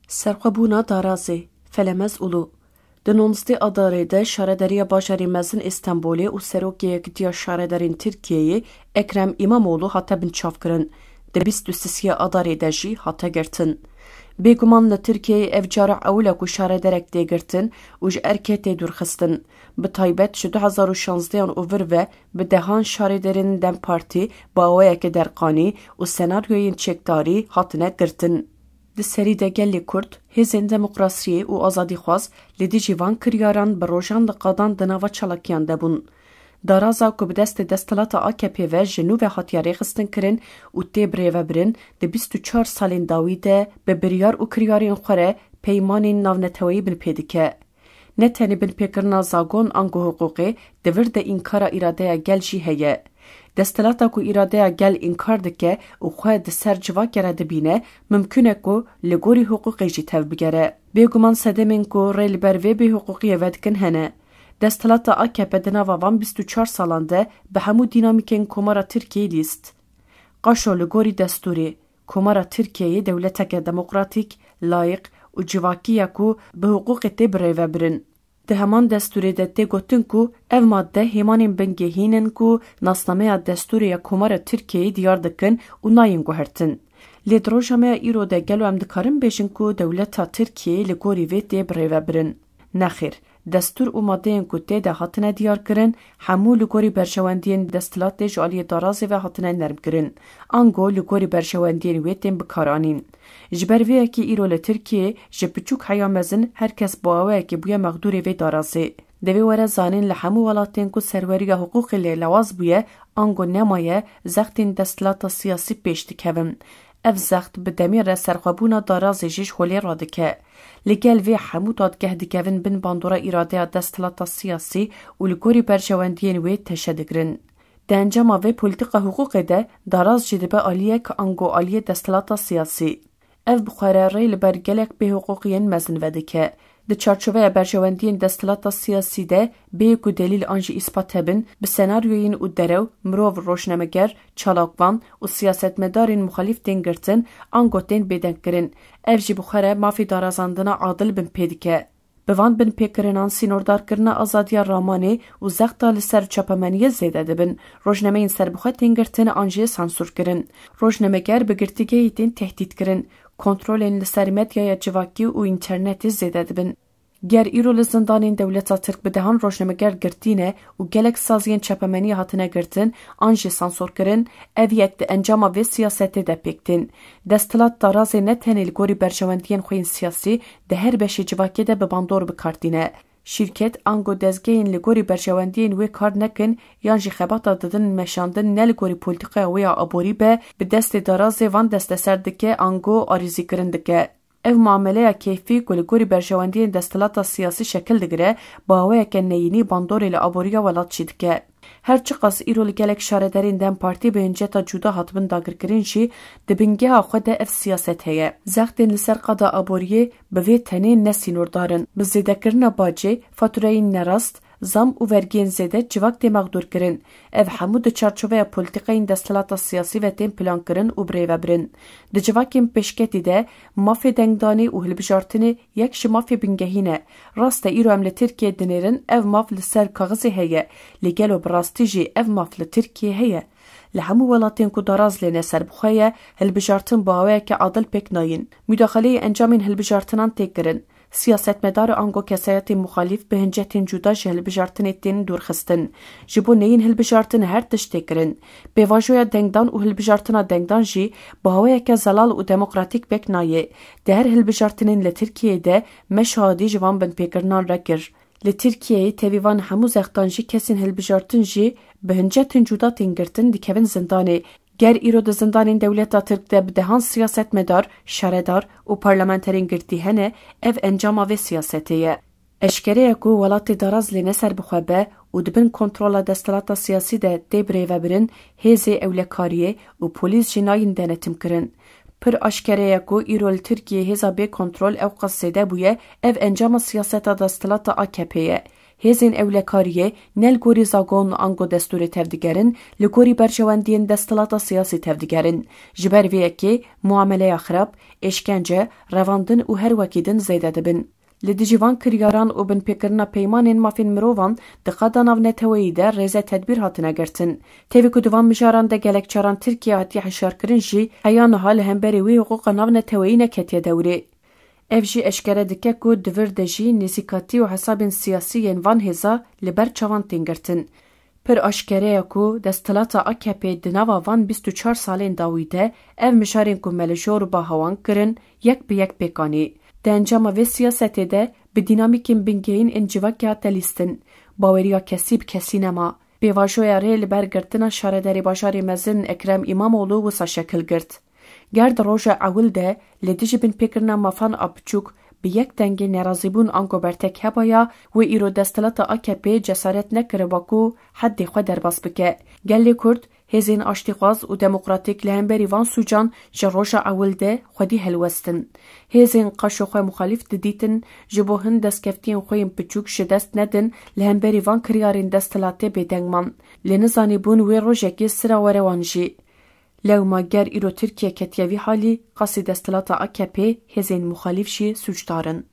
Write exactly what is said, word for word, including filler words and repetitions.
Serxwebûna darazê, Felemez Ulu. Di nonzdeh Adarê de şaredariya bajarê mezin Îstenbolê û serokê Yekitiya Şaredarên Tirkiyeyê Ekrem Îmamoğlu hate binçavkirin. Di bîst û sisiya Adarê de jî hate girtin. Bêguman li Tirkiyeyê ev cara ewil e ku şaredarek tê girtin û ji erkê tê dûrxistin. Bi taybet ji du hezar û şanzdeh û vir ve bi dehan şaredarên DEM Partî bi awayeke derqanî û senaryoyên çekdarî hatine girtin. Di serî de gelê Kurd, hêzên demokrasiyê û azadîxwaz li dijî van kiryaran bi rojan li qadan di nava çalakiyan de bûn. Daraza ku bi destê desthilata A K P ve ji nû ve hatiye rêxistinkirin û tê birêvebirin, di bîst û çar salên dawî de bi biryar û kiryarên xwe re peymanên navneteweyî binpê dike. Ne tenê binpêkirina zagon ango hiqûqê, di vir de înkara îradeya gel jî heye. Desthilata ku îradeya gel înkar dike û xwe di ser civakê re dibîne, mimkun e ku li gorî hiqûqê jî tevbigere. Bêguman sedemên ku rê li ber vê bêhiqûqiyê vedikin hene. Desthilata A K P di nava van bîst û çar salan de bi hemû dînamîkên Komara Tirkiyeyê lîst. Qaşo li gorî destûrê, Komara Tirkiyeyê dewleteke demokratîk, layîq û civakî ye ku bi hiqûqê tê birêvebirin. Di heman destûrê de tê gotin ku ev madde hêmanên bingehîn in ku nasnameya destûrê ya Komara Tirkiyeyê diyar dikin û nayên guhertin. Lê di roja me ya îro de gelo em dikarin bêjin ku dewleta Tirkiyeyê li gorî vê tê birêvebirin? Nexêr, destûr û madeyên ku tê de hatine diyarkirin, hemû li gorî berjewendiyên desthilatê ji aliyê darazê ve hatine nermkirin. Ango li gorî berjewendiyên wê tên bikaranîn. Ji ber vê yekê îro li Tirkiyeyê ji piçûk heya mezin her kes bi awayekê bûye mexdûrê vê darazê. Divê were zanîn li hemû welatên ku serweriya hiqûqê lê lewaz bûye, ango nemaye, zextên desthilata siyasî pêş dikevin. Ev zext bi demê re serxwebûna darazê jî ji holê radike. Li gel vê hemû dadgeh dikevin bin bandora îradeya desthilata siyasî û li gorî berjewendiyên wê teşe digirin. Di encama vê polîtîka hiqûqê de daraz jî dibe aliyek ango aliyê desthilata siyasî. Ev bi xwe re rê li ber gelek bêhiqûqiyên mezin vedike. Di çarçoveya berjewendiyên desthilata siyasî de bê ku delîl an jî îspat hebin, bi senaryoyên û derew, mirov, rojnameger, çalakvan û siyasetmedarên muxalîf tên girtin, ango tên bêdengkirin. Ev jî bi xwe re mafê darazandina adil binpê dike. Bi van binpêkirinan sînordarkirina azadiya ramanê û zexta li ser çapemeniyê zêde dibin. Rojnameyên serbixwe tên girtin an jî sansûrkirin. Rojnameger bi girtîgehî tên tehdîtkirin. Kontrolên li ser medyaya civakî û înternetê zêde dibin. Ger îro li zindanên dewleta Tirk bi dehan rojnameger girtî ne û gelek saziyên çapemeniyê hatine girtin an jî sansûrkirin, ev yek di encama vê siyasetê de pêk tên. Desthilat darazê ne tenê li gorî berjewendiyên xwe yên siyasî di her beşê civakê de bi bandor bi kar tîne. Şîrket ango dezgehên li gorî berjewendiyên wê kar nekin yan jî xebata didin meşandin ne li gorî polîtîkaya wê ya aborî be, bi destê darazê van desteser dike ango arîzîkirin dike. Ev muameleya keyfî ku li gorî berjewendiyên desthilata siyasî şekil digire, bi awayeke neyînî bandorê li aboriya welat jî dike. Her çiqas îro li gelek şaredarên DEM Partî bi hinceta cuda hatibin dagirkirin jî, di bingeha xwe de ev siyaset heye. Zextên li ser qada aboriyê bi vê tenê ne sînordar in. Bi zêdekirina bacê, fatureyên nerast, zam û vergiyên zêde civak tê mexdûrkirin. Ev hemû di çarçoveya polîtîkayên desthilata siyasî ve tên plankirin û birêvebirin. Di civakên pêşketî de mafê dengdanê û hilbijartinê yek ji mafê bingehîn e. Rast e, îro em li Tirkiyeyê dinêrin, ev maf li ser kaxizê heye, lê gelo bi rastî jî ev maf li Tirkiyeyê heye? Li hemû welatên ku daraz lê ne serbixwe ye, hilbijartin bi awayeke adil pêk nayên. Mudaxaleyê encamên hilbijartinan tê kirin. Siyasetmedar ango kesayetên muxalîf bi hincetên cuda ji hilbijartinê tên dûrxistin. Ji bo neyên hilbijartin her tişt tê kirin. Pêvajoya dengdan û hilbijartina dengdan jî bi awayeke zelal û demokratîk pêk nayê. Di her hilbijartinên li Tirkiyeyê de me şahidî ji van binpêkirinan re kir. Li Tirkiyeyê tevî van hemû zextan jî kesên hilbijartin jî bi hincetên cuda tên girtin, dikevin zindanê. Ger îro di zindanên dewleta Tirk de bi dehan siyasetmedar, şaredar û parlamenterên girtî hene, ev encama vê siyasetê ye. Eşkere ye ku welatê daraz lê ne serbixwe be û di bin kontrola desthilata siyasî de tê birêvebirin, hêzê ewlekariyê û polîs jî nayên denetimkirin. Pir aşkere ye ku îro li Tirkiyeyê hêza bê kontrol ewqas zêde bûye, ev encama siyaseta desthilata A K P ye. Hêzên ewlekariyê ne li gorî zagon ango destûrê tevdigerin, li gorî berjewendiyên desthilata siyasî tevdigerin. Ji ber vê yekê muameleya xirab, êşkence, revandin û her wekî din zêde dibin. Li dijî van kiryaran û binpêkirina peymanên mafên mirovan di qada navneteweyî de rêze tedbîr hatine girtin. Tevî ku di van mijaran de gelek caran Tirkiye hatiye hişarkirin jî, heya niha li hemberî wê hiqûqa navneteweyî neketiye dewrê. Ev jî eşkere dike ku di vir de jî nêzîkatî û hesabên siyasî yên van hêza li ber çavan tên girtin. Pir aşkere ye ku desthilata A K P di nava van bîst û çar salên dawî de ev mijarên ku me li jor û baha wan kirin, yek bi yek pêk anî. Di encama vê siyasetê de bi dînamîkên bingehîn ên civakê hate lîstin. Baweriya kesî bi kesî nema. Pêvajoya rê li ber girtina şaredarê bajarê mezin Ekrem Îmamoğlu wisa şekil girt. Ger di roja ewil de li dijî binpêkirina mafan a biçûk bi yek dengê nerazîbûn ango bertek hebaya, wê îro desthilata A K P cesaret nekiriba ku heddê xwe derbas bike. Gelê Kurd, hêzên aştîxwaz û demokratîk li hemberî van sûcan ji roja ewil de xwedî helwestin. Hêzên qaşo xwe muxalîf didîtin, ji bo hin destkeftiyên xwe yên piçûk ji dest nedin, li hemberî van kiryarên desthilatê bêdeng man. Lê nizanîbûn wê rojekê sira were wan jî. Lewma ger îro Tirkiye ketiye vî halî, qasî desthilata A K P, hêzên muxalîf jî sûcdar in.